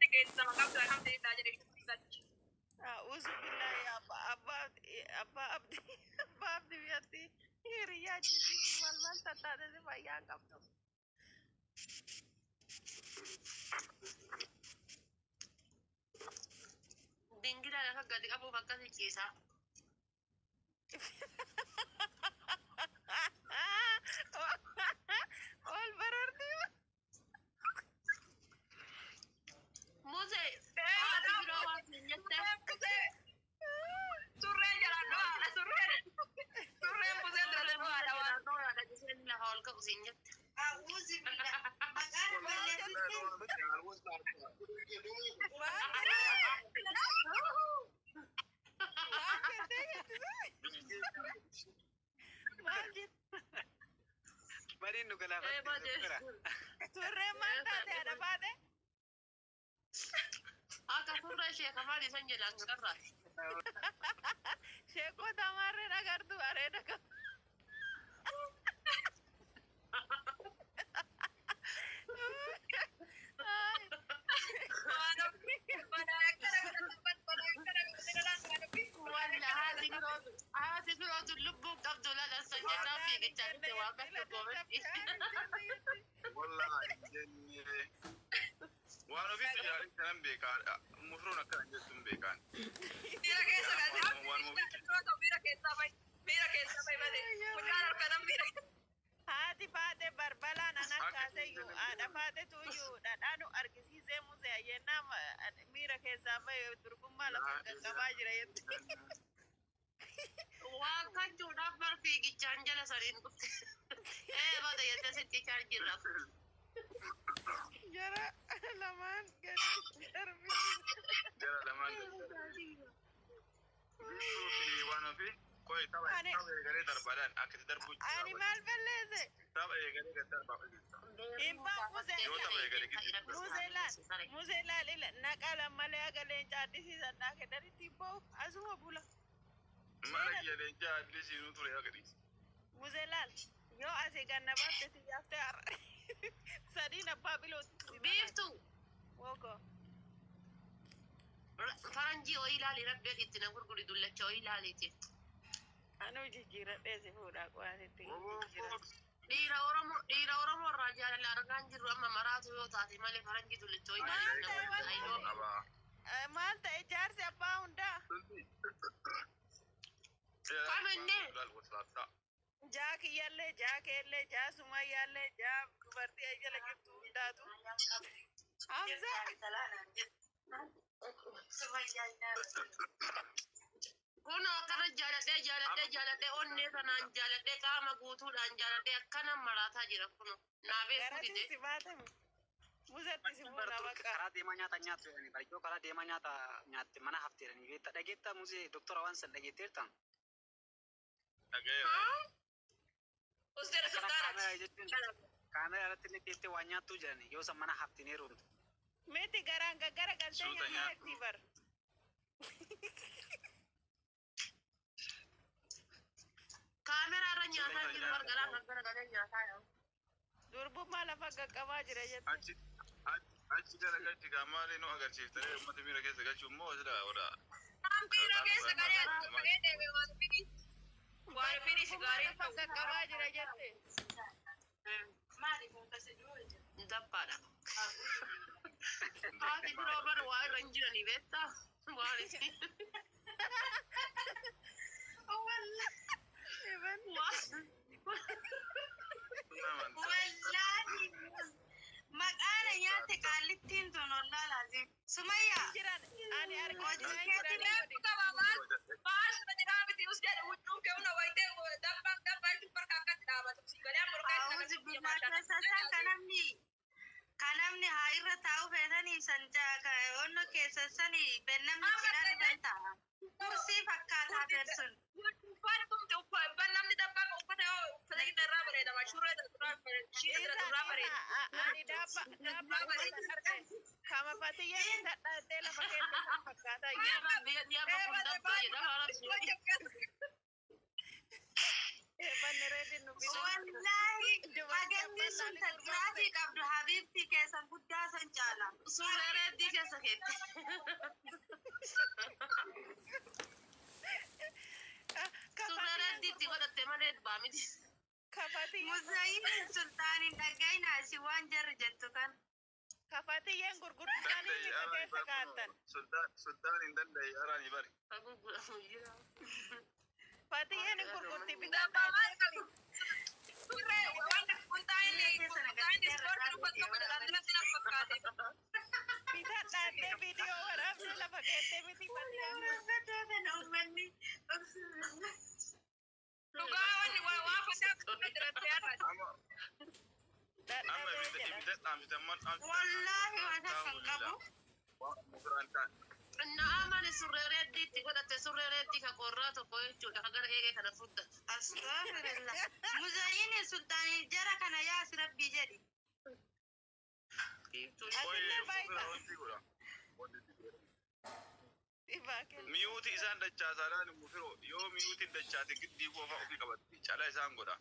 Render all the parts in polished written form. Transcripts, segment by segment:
Wanti keessa nama qabdu alhamdulillah jedhe shukrii galchi. A'uuzu billaahi abbaa abbaa abbaa abdii abbaa abdii biyyatti hiriyyaa jiisiisu maal maal tattaate si fayyaa hin qabdu. Dingila lafa gadi qabuuf akkasi ciisaa. Ol barartii. Muse haati biroo waan siin jette. Surreen jalaan dho'aadha surreen. Surreen buseen dura Surreen muse dho'aadha waan. jalaan dho'aadha giseen lafa ol ka'u siin jette. A'uuzu billah. Maqaan balleessitee. Maal jettee jettise? Maal jette? Bariin nu Ee galaafatte bade. doktora. Surreen maal taate haadha baate? Akka surree sheeka maali san jedhaan gararraati. Sheekota maarreen agartuu areeda qabu. Walla haati biroo haati biroo tun lubbuu qabdu laala san jennaan fiigichaa dhufte waa akka goometti. Wallahi jennee. Waan ofiitu jaalladhu kanan beekaa. Mufiroon akkana jettu hin beekaan. Miira keessa galte. Waan ofiitu. Miira keessaa bahi. Miira keessaa bahi malee. Mucaan harka miira. Haati faate barbalaan an akkaaseyyuu haadha faatetu iyyuu dhadhaa nu argisiisee musee jennaan miira keessaa bahe durbummaa lafa qaqqabaa jira jette. Waan kachuudhaaf bar fiigichaan jala saniin dhufte. Ee bada jettee sitti chaarjirra. Jara lamaan gadi darbisiise. Jara lamaan Biiftuu fi waan ofii qoy tapha Ani tapha eegalee darbaadhaan akka itti darbuu ani maal balleesse? Tapha eegalee gad darbaa. Hin baa musee Yoo tapha eegalee gidduu. Musee laal musee laal ila naqala malee agaleen caaddisiisan naa kennanitti hin ba'u asuma bula. Mana kiyya leencaa addisiinuu ture akka dhiisi. Musee laal yoo asii ganna baafte tiyyaafte har'a sadiin abbaa bilootti si balaan. Biiftuu Woko. faranjii ho'i ilaali rabbi itti na gurguri dullacha ho'i ilaaliiti. Anuu jijjiiradhee si fuudhaa qo'aasitti jijjiiradhe. Dhiira Oromoo dhiira Oromoo irraa jaalala argaa hin jirru amma maraatu yoo taate malee faranjii dullacha ho'i Maal ilaali na ta'e gurguri. wallahi? Qabaa. Maal ta'e jaarsi abbaa hundaa? Kam inni? Jaa kiyyallee, jaa keellee, jaa sumayyaallee, jaa dubartii jala jirtu hundaatu. Hamza. Kun akkana jaaladhee jaaladhee jaaladhee onnee kanaan jaaladhee qaama guutuudhaan jaaladhee akkana maraataa jira kun naa beekuu Garatiin dide. si baatame. Musetti si Bar fuuna Turk bakka. karaa deemaa nyaata nyaattu jedhanii bar yoo karaa deemaa nyaata nyaatte mana hafte jedhanii beekta dhageetta musee doktora waan san dhageetteerta. Dhagayeera. Usdeera Akkana sultaanaati. kaameraa jechuun kaameraa irratti illee teettee waan nyaattu jedhanii yoo san mana haftin heerumtu. Miti garaan gaggara galtee Suuta nyaataa nyaadhu. jirti bar. Kaameraa irra Suuta nyaataa jiru bar nyaadhu. garaan gaggara galee nyaataa jiru. Durbummaa lafa qaqqabaa jira jette. Achi achi garagalchi gaa maali nu agarsiiftanii uummata miira keessa galchuu immoo sila oda. Miira keessa galee Karaa as dhufee deeme waan fini. Waan fini si Durbummaa gaarii lafa ta'u. qaqqabaa jira jette. Dabbaadha. Haati biroo bar waa irra hin jiranii beektaa? Waan isin. Even Wallaahi maqaan nyaatte qaallittiin tun ollaa laazim. Sumayyaa jiran ani argaa hojii jira hin keetiin jiranii godhi. Qaba maal maal jedhaa miti us jedhu huccuu kee hunda wayitee dabbaan dabbaa jechuun barka akkatti dhaabatu. Si galee morkaa itti A'uuzu nagarsiisa billaa maashaa. keessa san ka namni ka namni haa irra taa'u feetanii san onno keessa sani bennamni cinaa dhufan ta'a. Kursii fakkaataa beersun. Uffatumti uffata namni dabbaa uffata yoo uffata irraa bareeda shurree irraa bareeda Isa irraa bareeda. isa ani daabba daabba uffata arge kama fatiyyaa bitadhattee lafa keessa san fakkaataa iyyuu. Dhiyaaba kun dabbaa jedhama rabbi. Eebbanni reedin nu bitu. Wallaahi Dubartii hagamni abbaan sun laalii ta gurgurte. xiraatii qabdu habiibtii keessan guddaa san caala. Surree reeddii keessa keetti. Surree reeddii itti godhatte malee dubbaa miti. Kafatiyyeen Muzayyin sultaaniin dhagayinaa si waan jarri jettu kan. Kafatiyyeen gurgurtaanii Danda'e mika araan keessa bari. kaattan. Sultaan hin danda'e araan bari. Haguuguramu jira. Fatiyyeen hin gurgurti Dabbaa maal bitattaa. qabu? Surree waan qunxaa inni ispoortii uffatu tokko jedhaan duratti na fakkaate. Bitadhaattee viidiyoo waraabdee lafa keettee miti fatiyyaan. Dhugaa wanni waa waa fataa jiratte yaadate. Amma amma Dadhabee ibidda jedha. ibidda dhaamsitan man dhaamsitan. Wallaahi waan akkan qabu. Waan mufiraan ta'an. Na'amani surree reeddii itti godhatte surree reeddii ka qorraa tokko jechuudha. Ka gara eegee kana furdatu. Astaghfirullah. Muzayyin sultaaniin jara kana yaasi rabbii jedhi. Biiftuu. Asillee Qoyee baay'ata. wanti godha. Wanti godha. Ifaa kenna. Miyuuti isaan dachaasaadhaan mufiroo yoo miyuutiin dachaate giddii qofa ofii qabatti cala isaan godha.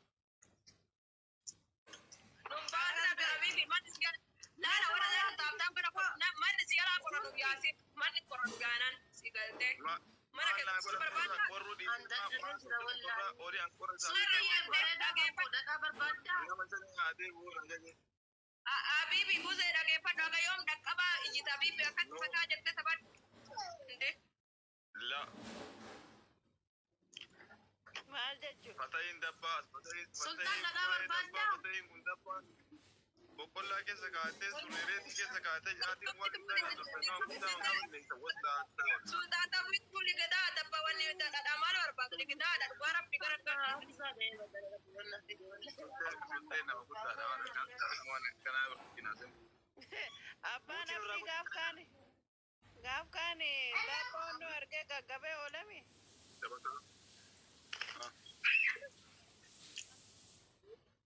Dhuunfaan na bira bifi manni si gara. Laala warra laala taa'amtaan bira manni si garaa qorra nu yaasi manni qorra nu gaanaan si galtee. Mana Maal naa keessatti godha barbaaddaa. qorruu dhiisee horii an qorra isaa Surree bareedaa kan fuudhadhaa barbaaddaa. nama sana nyaatee bu'uura jedhe. Abibi muzee dhageeffadhu aga yoom dhaqqabaa iyyita abibi akkatti fataa jettee taphadhu. Inde La Maal jechuudha? fatayin dabbaa fatayin Sultaan dhadhaa barbaaddaa? fatayin kun dabbaa boqqollaa keessa kaa'attee surreereetti keessa kaa'attee nyaatiin waan hin taane nama guddaa nama leessa wanta sultaan taphni kun ligidaa dabba wanni dhadhaa maal barbaadu ligidaa dhugaa rabbi gara gara. sulteen nama guddaadha waan waan akkanaa barbaadina. Abbaan abdii gaaf kaani. Gaaf kaani daabboon nu argee gaggabee oolami. Dabataa.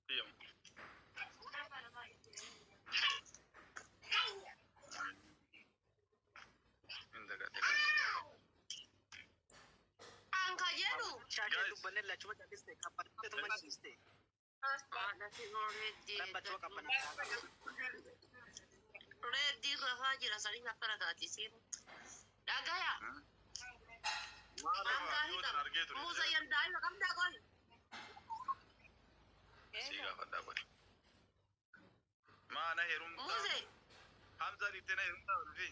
Iyyamu. Hin dagatte. Anka jedhu. Shaakee Guys. dubbanne lachuma callisee qabbattee callisee. Rabbachuma qabbanaa. Reeddii rafaa jira sanii akkana taati isiin. Dhagaya. Maal Ankaa yoo tan argee ture. Muuzayyan daa'ima qabdaa qoy. Si gaafadhaa godhe. Maana heerumtaa. Muuzee Hamza dhiittee na heerumtaa dhufi.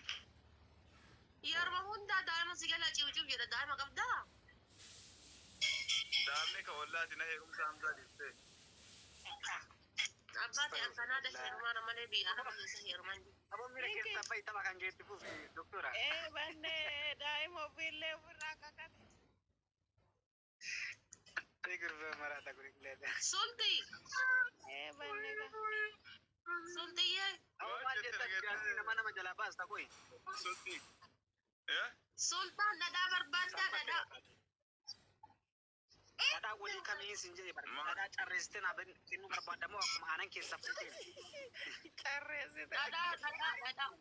yeroo hundaa daa'ima si gala ciuciu jedha daa'ima qabdaa. Daa'imni ka wallaati na heerumtaa Hamza dhiittee. Abbaa ta'e akkanaa dha heerumaana malee biyya araba keessa heerumaan jiru. Aboo miira keessaa bahi tapha kan geetti fufi doktora. Ee bannee daa'ima ofiillee ofirraa kakate. Gurbaa maraata kun illee. Sulti Ee bannee gaa. sultiyyee Aboo maal jettan jaarsi nama nama jalaa baasta qoyi. Sulti. Eh? sultaan dhadhaa barbaaddaa dhadhaa. Dhadhaa walii kamiin sin jedhe bara. Dhadhaa carreessitee naa kennuu barbaadamoo akkuma aanan keessaa fuuteen. Carreessite. Dhadhaa dhadhaa dhadhaa.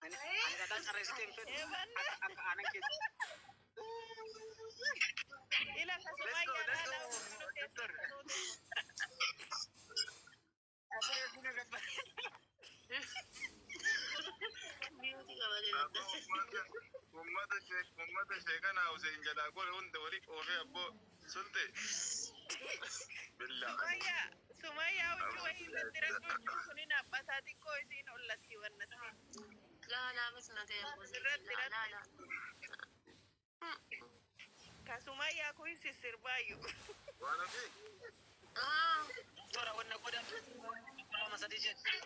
Ani dhadhaa carreessitee hin fedhu. Ee bannee. Akka aanan keessaa. Ila Let's go, kasumayyaa let's laala go, ofirra doctor. keessatti. Biyyooti qabatee Abboo uummata ishee uummata ishee kana Hussein jalaa godhe hunda walii oofee abboo sulte. Billaa. Sumayyaa Sumayyaa huccuu wayii irratti rakkoon kun dhaabbataa xiqqoo isiin ollatti wannatti. Laa laa bisna ta'e Irratti laa laa laa. Ka Sumayyaa kun sissirbaayyu. Waan ofii. Ah, Doktora wanna godhan lama sadii jedhe.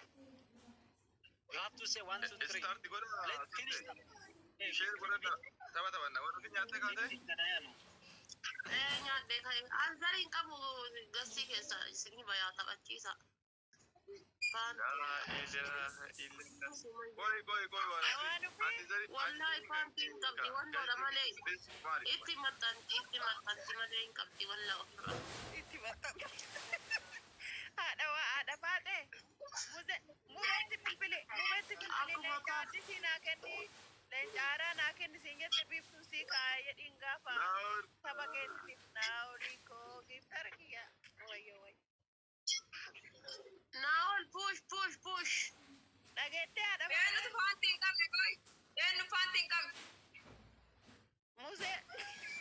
You have to say one, two, three. Start godha. Let's finish them. Share godhadha. Tapha taphanna. Waan ofii nyaattee kaatee. ee nyaadhee ka'e. An zarii hin qabu gassii keessa isin bayaa taphachiisa. Laa ilaaha illallah. Qoy qoy qoy waan Waan ofii. Ati zarii. Wallahi paantii hin qabdi wannoodha malee. Itti maxxanti itti maxxanti malee hin qabdi wallaa ofirra. Itti maxxanti. Haadha waa haadha baatee. Muze mubeetti bilbili mubeetti bilbili Akkuma leenca addisii naa kenni leenca haaraa naa kenni siin jette biiftuun sii kaayee jedhiin gaafa saba keetiif naa olii koo giiftara kiyya wayyo wayyo. Naol push push push. Dhageettee haadha Eenyutu faanti hin qabne qoy? Eenyu faanti hin qabne? Musee.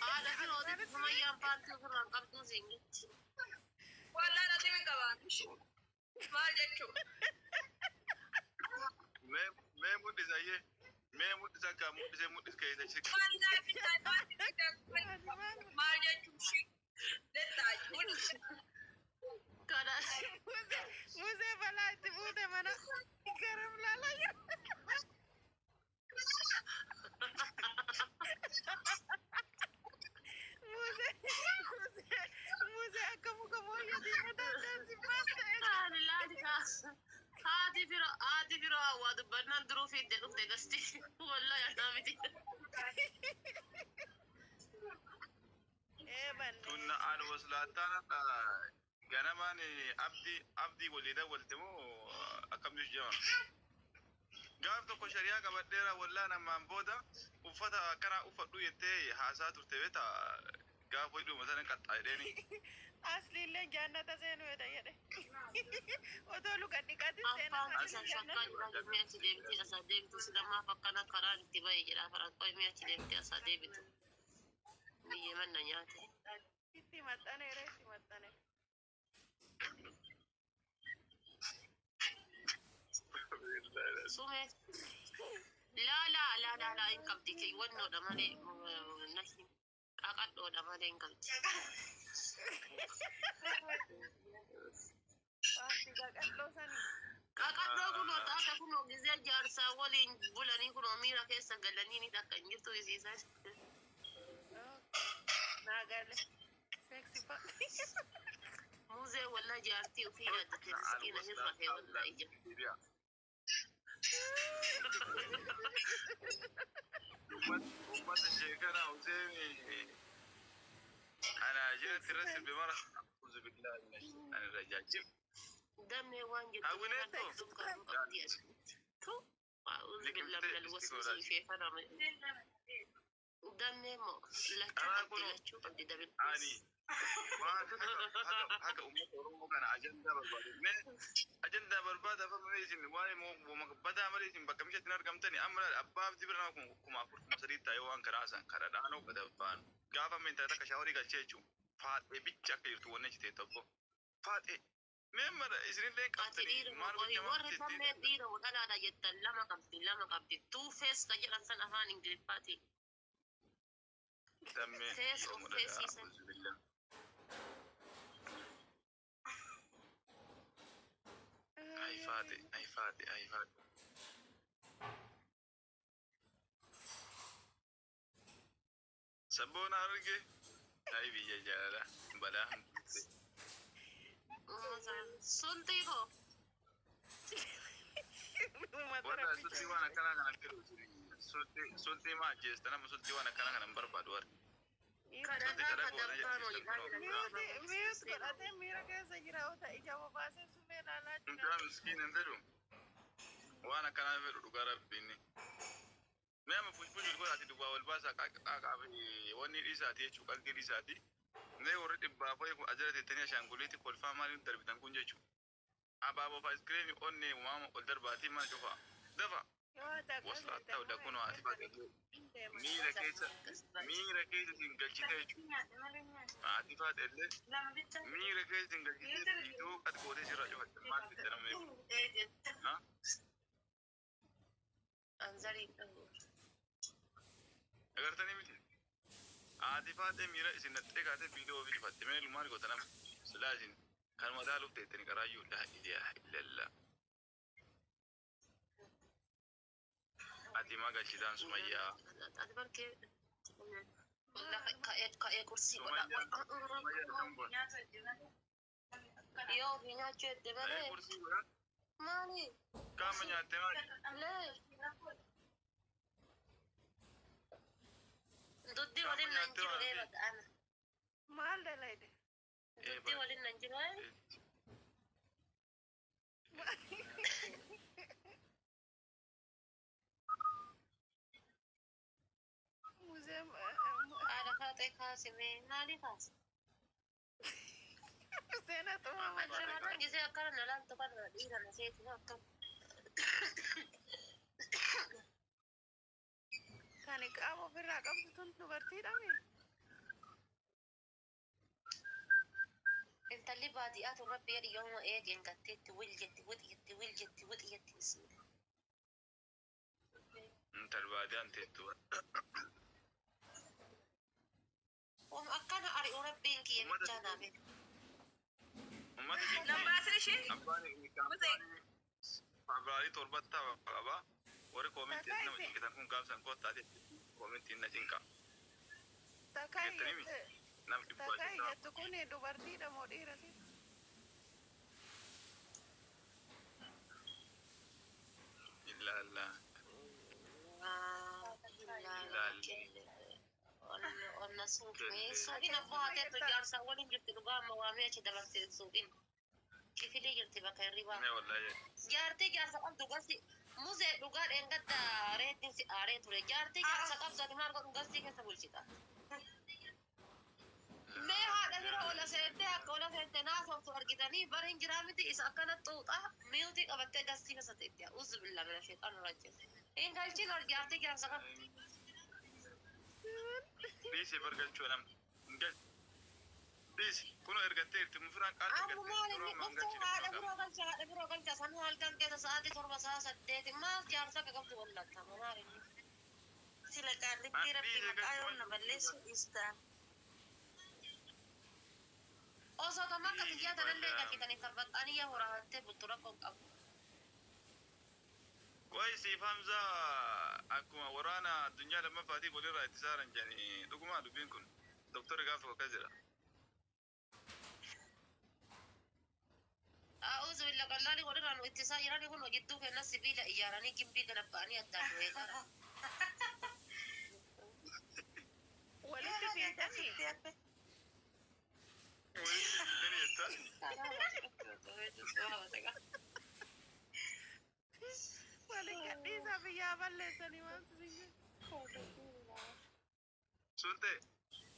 Haadha firootitti sumayyaan paantii ofirraa hin qabdu siin jetti. Wallaan ati hin qabaan. Maal jechuu? Mee mee mul'isa iyyee. Mee mul'isa akka mul'isee mul'is keessa si. Wallaan bitaa faanti hin qabne. Maal jechuu? Lettaa mul'isa. Kana Musee balaa itti buute mana garam laalaa jira. Musee musee musee akka muka mooyyatii mataa daansi baastee. Haadhi laati kaasa. Haati firoo haati firoo hawwaa dubbannaan duruu fiidde dhufte gasti. Wallahi anaa miti. Ee banne. Tunna an waslaattaan ganamaan abdii abdii walii dawwalte moo akkam jechu jedhama. Gaaf tokko shari'aa qabadheera wallaan ammaan booda uffata akkanaa uffadhu jettee haasaa turte beektaa gaaf wayii dhuma sana qaxxaa'edheeni. Asliillee jaannata seenuu jedha jedhe. Otoo luka dhiqatin seenaa Abbaan isaa shakkaa jira mee achi deemtee asaa deemtu silamaaf akkana karaan itti bahe jedha faranqoo mee achi deemtee asaa deebitu. Biyya manna nyaate. Itti maxxaneera itti maxxane. Sumee. Laa laa laa laa laa hin qabdi wannoodha malee nahi qaqadhoodha malee hin qabdi. Waanti qaqalloo sanii. Qaqadhoo kunoo taata kunoo gizee jaarsaa waliin bulanii kunoo miira keessa galanii ni takka hin jirtu isiisan. Naa gale. Seeksi fa. Muzee walla jaartii ofii yaaddate miskiina hin rafee walla ija. Uummata sheekana Hussein ana jiratti irra sirbe mara uzu billahi mina shaytaani rajiim. Damee waan jettu Hawwineetto. dukkan qabdi as. Tu a'uudhu billahi minal waswasi ishee kana damee moo lachuu Karaa qabdi kun lachuu qabdi damee. Ani waan haga haga uummata Oromoo kana ajandaa barbaadu. Mee ajandaa barbaada afaan malee isin waan badaa malee isin bakka mishaatti hin argamtani amma abbaa abdii bira nama 4000 3000 taa'ee waan karaa san karaa dhaanoo gadaffaan gaafa mintaa takka shaaworii galchee jechuun faaxee bicha akka jirtu wanni achi ta'e tokko faaxee mee mara isinillee Ati qabdanii dhiira maal qoyi gocha warri damee dhiira dhalaadha jettan lama qabdi lama qabdi two face ka jedhan san afaan Ingiliffaatiin. Dammee Face of dhiira mudhagaa face isan. auzubillah. Ay faaxe ay faaxe ay faaxe. Sabboon arge ay biyya jaalala balaa hamtuute. Sultii koo. Uummata Warra rabbi sultii waan akkanaa kana fedhu sultii sultii maa ajjeesta nama sultii waan akkanaa kana hin barbaadu warri. Kadhataa Sultii ka kadhaa goona dabtaan jedhu hojii Mute mute godhatee miira keessa jira ota ija bobaasee sumee ilaalaa jira. Mucaa miskiin hin fedhu. Waan akkanaa fedhu dhugaa rabbiin. Mee amma fushfush godhaati duwwaa wal baasaa qaaqaa fi wanni dhiisaati jechuu qalbii dhiisaati. Mee warri dhibbaa fa'i kun ajara teettanii ashaanguliitti kolfaa maaliif darbitan kun jechuu. Abaaboo fi iskiriimii onnee uumama ol darbaatii mana cufaa. Dafa Yoo ati akkas waslaa jette ta'u dakunoo ati faate miira keessa miira keessa isin galchite jechuudha. Ati faate illee miira keessa isin galchite viidiyoo qad gootee sirraa cufatte maal fitte namni kun. Ha? Anzarii qabu. Agartanii miti? Haati faatee miira isin naxxee kaatee viidiyoo ofii cufatte mee maal goota nama? Silaa isin kanuma dhaaluuf teettanii karaayyuu laa ilaaha illallah. Ati maa galchitaan Sumayyaa? Ati barkee lafa ka'ee ka'ee kursii godha. Sumayyaa Sumayyaa akkam goona? Yoo ofii nyaachuu hedde Ta'ee malee kursii godha? maali? Qaama nyaattee maali? Lee duddi Qaama waliin nan nyaattee jiru maali? eebata ana. Maal dalayde? Duddi Eeba. waliin nan jiru ee? Musee Haadha faaxee kaasimee maali kaase? Seenaa xumama Ati shamarran gisee akkana na laaltu kana dhiira na seeti akkam. Kan qaama ofirraa qabdu tun dubartiidhami. Intalli baadiyyaa tun rabbi jedhi yooma eegeen gatteetti wil jetti wix jetti wil jetti wix jetti bismillah. Intal baadiyaan teettu. Om akkana ari'u rabbiin kiyya bichaa naa beeka. Uummata cinqii. Lambaasni ishee Abbaan Febraarii torbatti qaba. Warri koomentii nama cinqitan kun gaafsan koottaati koomentiin na cinqa. Takka Jettanii iyyattu Nam dhibbaa takka jetta. iyyattu kun dubartiidha moo dhiira? Ilaallaa. Onna suuqii suuqiin abbaa haateetu jaarsa waliin jirti dhugaa amma waamee achi dabarte suuqiin. Kifilii jirti bakka hirribaa. Mee wallaahi. Jaartii jaarsa qabdu gasti muzee dhugaa dheengadda reettiin si aaree ture. Jaartii jaarsa qabdu ati maal godhu gastii keessa bulchita. Mee haadha bira ola seentee akka ola seentee naasoftu argitanii bari hin jiraa miti isa akkana xuuxaa miyuutii qabattee gastii keessa teetti. Uzu billaa mina sheexaan rajjise. Hin galchiin ol jaartii jaarsa qabdu. Dhiisii bargalchuu nam. Dhiisi kun ergattee jirti mufiraan qaala Amma ergattee maal yeroo inni ammaa hin dhuftuu galchine haadha kun biroo galcha haadha biroo galcha sanuu halkan keessa sa'aatii 7 sa'a 8 maal jaarsa akka qabdu wallattama maal inni. Sila qaallittii rabbi maqaa yoon na balleessuu dhiistaa. Osoo tam akka xiyyaa tanallee galchitanii tarbaxxanii yaa horahattee bultu rakkoo hin qabu. Qoy siif Hamzaa akkuma waraana addunyaa lammaffaatiif walirraa itti saaran jedhanii dhugumaa dubbiin kun doktorri gaafa tokko akkas jedha. A'uuzu billa qallaali walirraa nu ittisaa jirani kun jidduu kenna sibiila ijaaranii gimbii gana ba'anii addaan nu eegaa. Walitti fiiganii. Walitti fiiganii jettaa? Waliin gadhiisaa biyyaa balleessanii waanti sin jedhu. Sultee?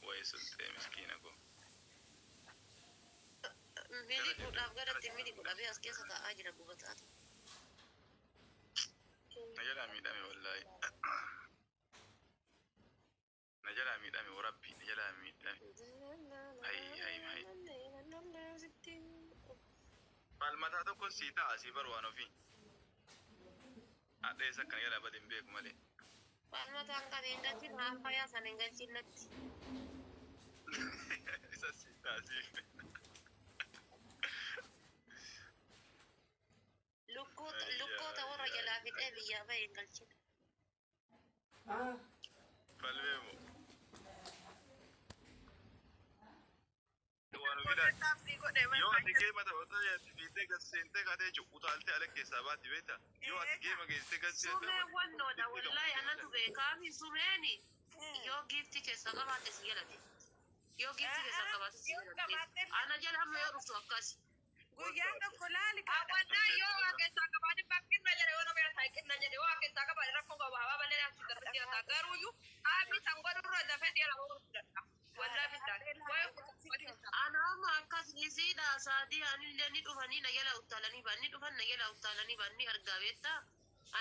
Wayi sultee miskiina koo. Miliquudhaaf garatti miliquudhaaf as keessa taa'aa jira gubataa. Na jalaa miidhame wallaahi. Na jalaa miidhame warabbi na jalaa miidhame. Hay hay hay. Falmataa tokko sii ta'a sii bar waan ofii. Hadheessa akkana jalaa bade hin beeku malee. Falmataan kan hin galchin haaffayaa san hin galchin natti. Isa sii ta'a sii. Lukkoota warra jalaa fixee biyyaa bahe hin galchin. Falmee moo? Waan ofii laal. Taapsii godhe Yoo ati geema taphataa jirtu fiixee gad seentee kaatee jechuun utaaltee ala keessaa baati beektaa? Yoo ati geema geessitee gad seentee Sumeen wannoodha wallaahi anatu beekaafi sumeeni yoo giifti keessa qabaatte si jalate. Yoo giifti keessa qabaatte si Yoo jalate. qabaatte Ana jala amma yoo dhuftu akkas. Guyyaa tokko laali kaadha. Wallahi yoo waa keessaa qabaate bakkinna jedhe yoo nama yaa qinna jedhe waa keessaa qabaate rakkoo qaba habaa malee asii darbe siyaasa garuuyyuu haabi san godhurra dafee siya lama fudhadha. Wallahi billahi waa'ee Ana amma akkas isiidha saadii anillee ni dhufanii na jala utaalanii ba'an ni dhufan na jala utaalanii ba'an ni argaa beektaa.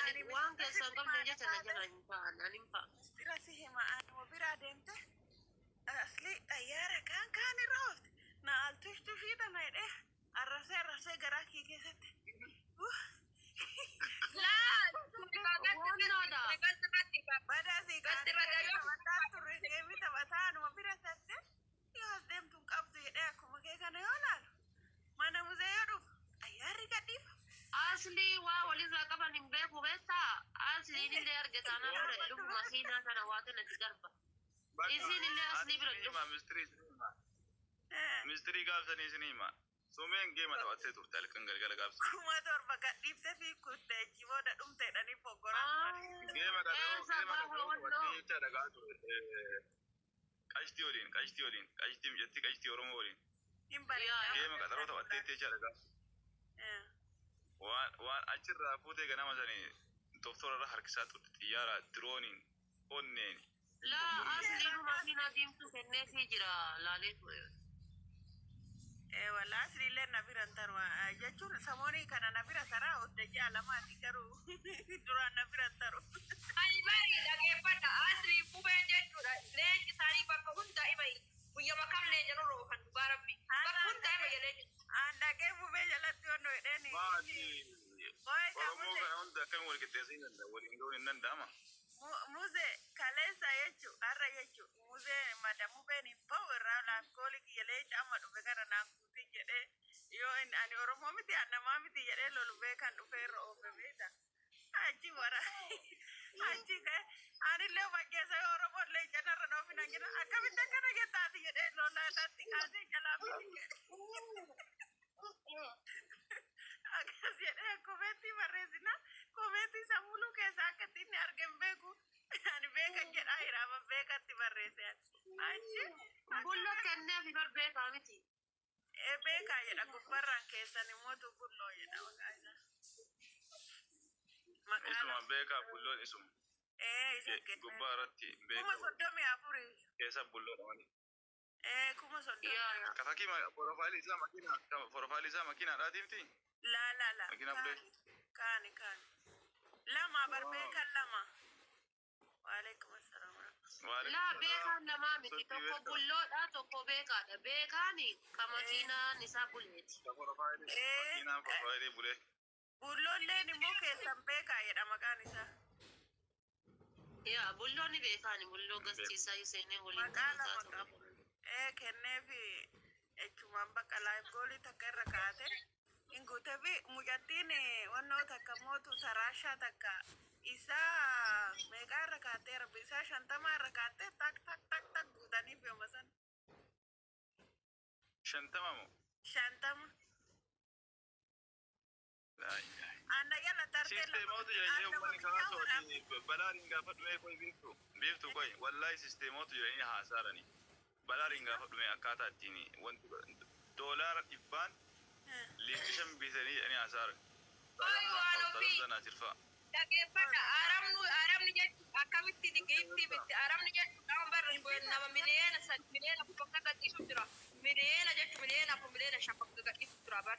Ani waan keessaa hin qabne jecha na jala hin ba'an ani hin ba'a. Bira si hima anuma biraa deemte asli xayyaara kaan kaan irra oofte na altushtushii tana jedhee arrabsee arrabsee garaa kee keessatti. Wannoodha. Badaa si Gatti irra deebi'u. taphataa turre geemii taphataa anuma bira tatte yoo as deemtu hin qabdu jedhee akkuma kee kana yoo laalu mana muzee yoo dhufu xayyaarri gadhiifa. Asli waa walirraa qaban hin beeku beektaa. Asliin illee arge taanaan bira dhufuma siinaa kana waa kanatti garba. Isiin illee aslii bira dhufu. Mistirii isin hima. Mistirii gaafsanii isin hima. Sumeen geema taphattee turte halkan galgala gaafsa. 7,000 gadhiifte fi kutte achi booda dhumteedhanii foggoraa. Geema dhaga'uu Eessa geema gaafa dhaga'uu wannoo. taphattee jecha dhagaa ture. Qashtii waliin qashtii waliin qashtii mijetti qashtii Oromoo waliin. Hin bareedaa. Geema qaxaroo taphattee jecha dhagaa. Waan waan achirraa fuutee ganama sanii doktora irra harkisaa turte xiyyaara dirooniin onneen. Laa asliin makiinaa diimtuu kenneefii jira laalee ture. Wala asliillee na bira hin taru jechuun samoonii kana na bira taraa odda ji'a lamaati garuu duraan na bira hin taru. Ani baay'ee dhageeffadha. Asrii bubeen jechuudha. Leenci isaanii bakka hunda ima guyyama kam leenca nurra oofan, dhugaa rabbi. Bakka hunda ima leenci. Aan dhaqee bubee jalatti wanno jedheeni. Maali? Qo'ee Oromoo muze kana hunda akkamiin wal qixxeessuu hin danda'a? Waliin ga'uun hin danda'ama. Muze kaleessa jechu har'a jechu muzee mada mubeen hin ba'u irraa laaf gooli kiyya leenca amma dhufe kana naan guutin jedhee, yoo inni ani Oromoo miti, an namaa miti jedhee lolu beekan dhufee irra oofe beeta. Achi wara achi ka'e anillee fakkeessa yoo Oromoon leenca narra dhoofina jedha, akkamitti akkana jettaati jedhee lolaa irratti kaasee jalaa fiige. Akkas jedhee komeetii barreessina, komeetii sammuu keessa akka itti inni arge hin beeku. Ani beekan jedhaa jira, amma beekatti barreesse achi. Bulloo kenneef bar, beekaa miti. Ee, beekaa jedha, gubbarraan keessan immoo bulloo jedha maqaa isaa. Maqaa Isuma lama. beekaa, bulloon isuma. Ee, isa kenne. Gubbaa irratti kuma beekaa 34. keessa bulloodha malee. Ee, 34,000. Yaa. Ka fakkii profaayilii isaa makiinaa, ka profaayilii isaa makiinaadhaati miti? La la la. Makiinaa bulee. Kaani kaani. Lama bar, beekan lama. Waalaikum assalaam. Laa, beekaan namaa miti. Tokko bulloodha, tokko beekaadha. Beekaani ka makiinaan isaa buleeti. Ka profaayilii Ee. makiinaa profaayilii bulee. Bulloolleen immoo keessan beekaa jedha maqaan isaa. Yaa, bulloonni beekaani bulloo gastiisaa seenee waliin Maqaa lama taphataa qabu. ture. Ee, kenneefi jechumaan bakka live goolii takka irra kaa'ate hin guuteefi mucattiin wannoo takka mootu taraashaa takka isaa meeqaa irra kaa'attee, rabbi isaa 50 irra kaa'attee, tak tak tak tak guutaniif yooma sana. 50 moo? 50. Laa ilaaha. Anna jala tartee. Sisteemootu jira jedhee uummanni karaa sooti balaariin gaafa dhumee koy biiftu biiftu koy, wallaahi sisteemootu jiranii haasaarani balaariin gaafa dhumee akkaataa ittiin wanti $100n liisti shan bitanii jedhanii haasaaran. Koy, waan ofii. Naasirfaa. Dhageeffadha. Arabnu arabni jechuun akkamitti giiftii bitti arabni jechuun nama barri nama 3 miliyoona 4 miliyoona bakka gadhiisu jira. Miliyoona jechuun 4 miliyoona 5 miliyoona bakka gadhiisu jira bar.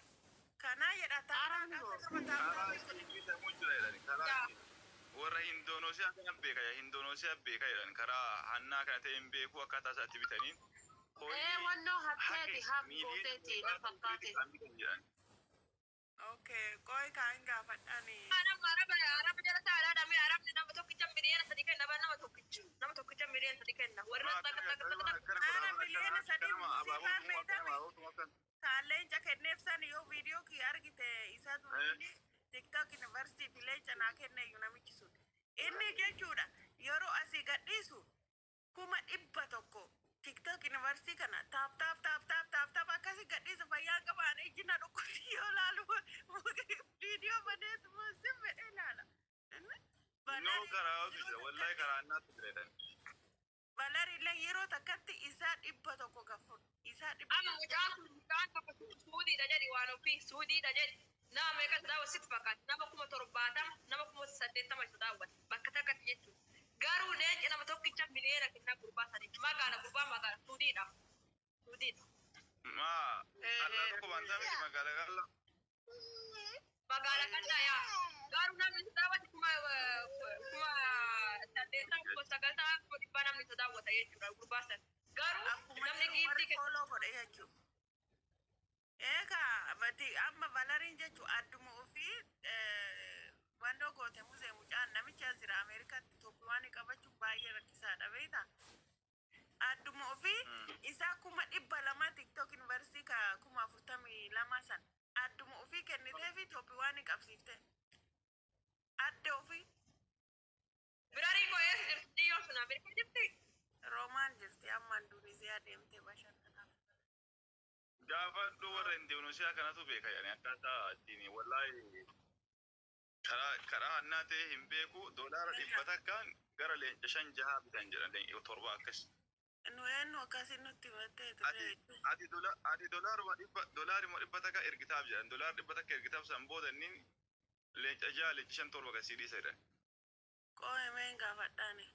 Kanaa jedha. Arabni hoo? Karaa ittiin bitamuu jira jedhani, karaa ittiin warra Hindoonosiyaa kana beeka, Hindoonosiyaa beeka jedhan, karaa hannaa kana ta'e hin beeku akkaataa isaatti bitaniin. Ee, wannoo hatteeti haa gooteeti na fakkaate. Jedhan. Okay, qoy kaan gaafadhaani. Arab araba araba jala taa'aa dhamee arabni nama tokkicha 3 miliyoona kenna bar, nama tokkicha 3 miliyoona kenna. Warra takka takka takka. Ara 3 miliyoona muuziqaan beekame. Kaan leenca kenneef san yoo viidiyoo kiyya argite isa duraanii TikTok University fi leenca naa kenne iyyuu namichi sun. Inni jechuudha yeroo asii gadhiisu 100,000 TikTok University kana tap tap tap tap tap tap akkasii gadhiisu, fayyaa qabaan ijji na dhukkubsi yoo laalu viidiyoo baneetu sin fedhee laala. Noo karaatu jira, wallahi karaa annaatu jira jedhan. Balariillee yeroo takkatti isaa 100 gafuun isaa 100. Amma mucaan kun mucaan tokko suudiidha jedhi, waan ofii suudiidha jedhi. Nama meeqa isa daawwatu sitti fakkaata? Nama 70,000, nama 80,000 isa daawwata bakka takkatti jechuudha. Garuu leenci nama tokkicha miliyoona kennaa gurbaa saniif. Magaala gurbaa magaala suudiidha. Suudiidha. Maa allaa tokko baantaa miti, magaala qalla. Magaala qal'aa yaa. Garuu namni isa daawwatu 80,000, 90,000, 100,000 namni isa daawwata jechuudha gurbaa sana. Garuu Akkuma namni jiru giiftii warri kennu. follow godhe jechuudha. Eegaa bati amma balariin jechuun adduma ofii wannoo goote muzee mucaan namicha jira Ameerikaatti tokko waan qabachuun baay'ee rakkisaadha, beektaa? Adduma ofii isaa 200,000 TikTok University ka 42,000 san adduma ofii kennitee fi Tooppi waan qabsiifte. Adda ofii. Birarii koo eessa jirti? Xiyyoon sun Ameerikaa jirti? Roomaan jirti, amma Induuniziyaa deemtee bashannanaaf. Gaafadhu, warra Indoneesiyaa kanatu beeka jedhani akkaataa ittiin, wallaahi karaa hannaa ta'e hin beeku, $100n gara leenca shan jahaa bitan jedhan, leenca torba akkas. Nu eenyu akkasii nutti himattee Ati ture? ati dolaaruma 100 ergitaaf jedhan, $100 ergitaaf, san booda inni leenca jaha, leenca shan, torba kasii dhiisa jedhan. Qoo'ee meen gaafadhaani.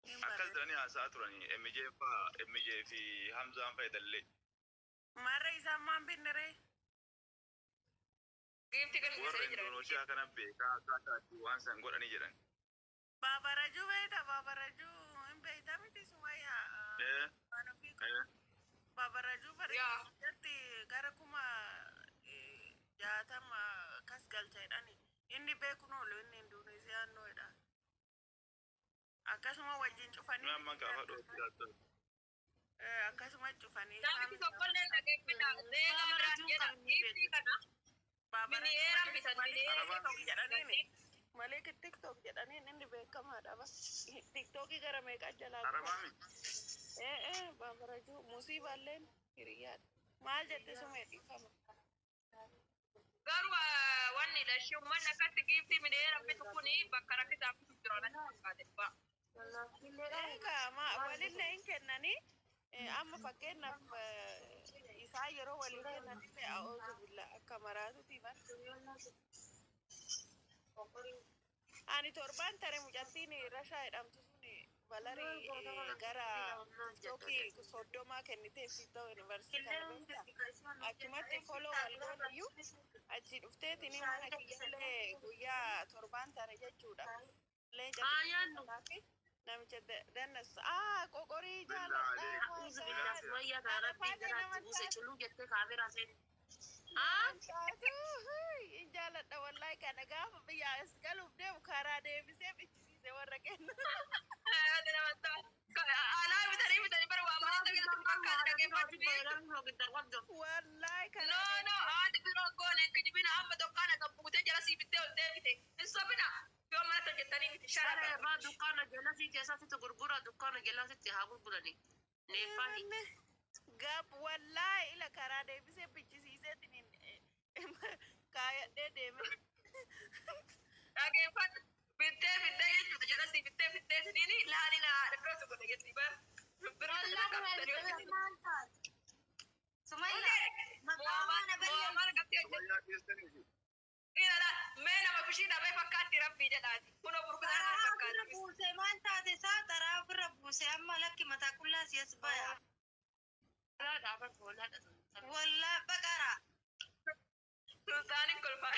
Hin Akkas barreessa. jedhanii haasa'aa turanii MJ faa MJ fi Hamzaan fayyadallee. Maarree isaan maan binne ree? Giiftii Warra galmeessanii jiran. Indoneeshiyaa kana beekaa akkaataa itti waan san godhanii jedhan. Baabarajuu beekta, baabarajuu hin beekta miti Sumayyaa. Eh, Waan ofii eh. Baabarajuu Yaa. bareedatti gara 60,000 akkas galcha jedhani. Inni beekuun oolu inni Indoneeziyaan noedha. Akkasuma wajjin cufanii. Mee amma gaafa dhootti Akkasuma cufanii. Namni tokkollee dhageeffadha. Leegaa biraan jedha. Giiftii kana mini'eeraan bitan mini'eera. TikTok jedhaniini. Malee TikTok jedhaniin inni beekamaadha. Bas TikTokii gara meeqa jalaa guba. Arabaami. Ee baabarajuu musiibaalleen hiriyyaadha. Maal jette sumee dhiifama. Garuu wanni dha ishee uummanni akkatti giiftii mini'eeraan bitu kuni bakka rakkisaaf bitu jira natti fakkaate. Egaa walillee hin kennanii amma fakkeenyaaf isaan yeroo walii kennanillee a'oozu billa akka maraatuti bar. Ani torbaan tare mucattiin Rashaa jedhamtu sun balarii gara tokki 30 kenniteef ta'u yuunivarsiitii kana beektaa. Achumatti foloo wal goonuyyuu achi dhufteetiin mana kiyyallee guyyaa torbaan tare jechuudha. Leenca Aayaannu. namicha dannas aa qoqorii jaaladha. A'uuzu billah Sumayyaa kana rabbiin garaatti buuse culuu jettee kaameraa seen. Haa? Hin jaaladha wallahi kana gaafa biyya as galuuf deemu karaa deebisee bichisiise warra kennu. Alaa bitanii bitanii bara waa mana taphatan fakkaate dhaggeeffadhu. Wallahi No, karaa no, haati biroo goone kijibina amma tokkaan akka buutee jala sii bittee ol deebite. Hin sobina. Yoo mana hojjettanii miti shara. Saree irraa dukkaana jalasitti keessatti gurgura dukkaana jalasitti haa gurgurani. Neeffaani. Gaaf wallahi ila karaa deebisee bichisiiseetiin kaayadhee deeme. Dhaggeeffadhu. Bittee bittee jechuudha jala sii bittee bittee siniini laalina haadha biroo tokko dhageetti bara. Maal taate? Sumayyaa maqaa waan aballee Moomaan qabdee hojjetu. Sumayyaa keessanii Ilala mee nama bishii dhabee fakkaatti rabbii jedhaati. Kunoo burkutaan Xaraa kana ofirra fakkaatti. buuse maal taate isaa xaraa ofirra buuse amma lakki mataa qullaa si as baya. Hoolaadha afar hoolaadha. Wallaa baqara. Sultaanin kolfaa.